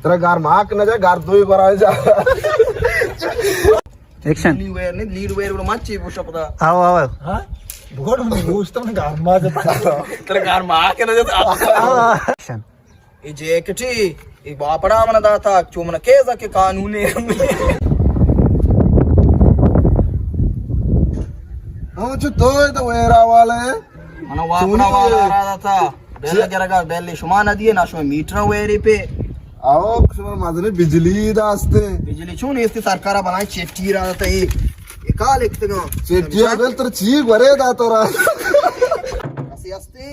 ترا گار ماک نہ جا، گار دوئی گورا جا۔ ایکشن۔ لیڈ ویر نہیں، لیڈ ویر گڑا مچی گوشا پدا۔ آو، آو، آو۔ ہاں؟ بگوڑ من گوشتا من گار ما جتا۔ ترا گار ماک نہ جتا۔ آو، آو۔ ایکشن۔ اے جیکٹی، اے باپڑا من داتا، چو من کیزا کہ قانونے۔ ہاں، چو تو اے تو ویرا والا ہے۔ من واپڑا چونی والا ہے۔ را داتا۔ بیل چی؟ گرگا بیل شما نہ دیے، نہ شما میٹر ویری پہ۔ آو، شما مزنی بجلی داستے۔ بجلی چون استی سرکارا بنائے چٹی را داتا اے۔ اے کال ایک تگا۔ چٹی بیل تر چی گورے داتا را۔ اسی استے۔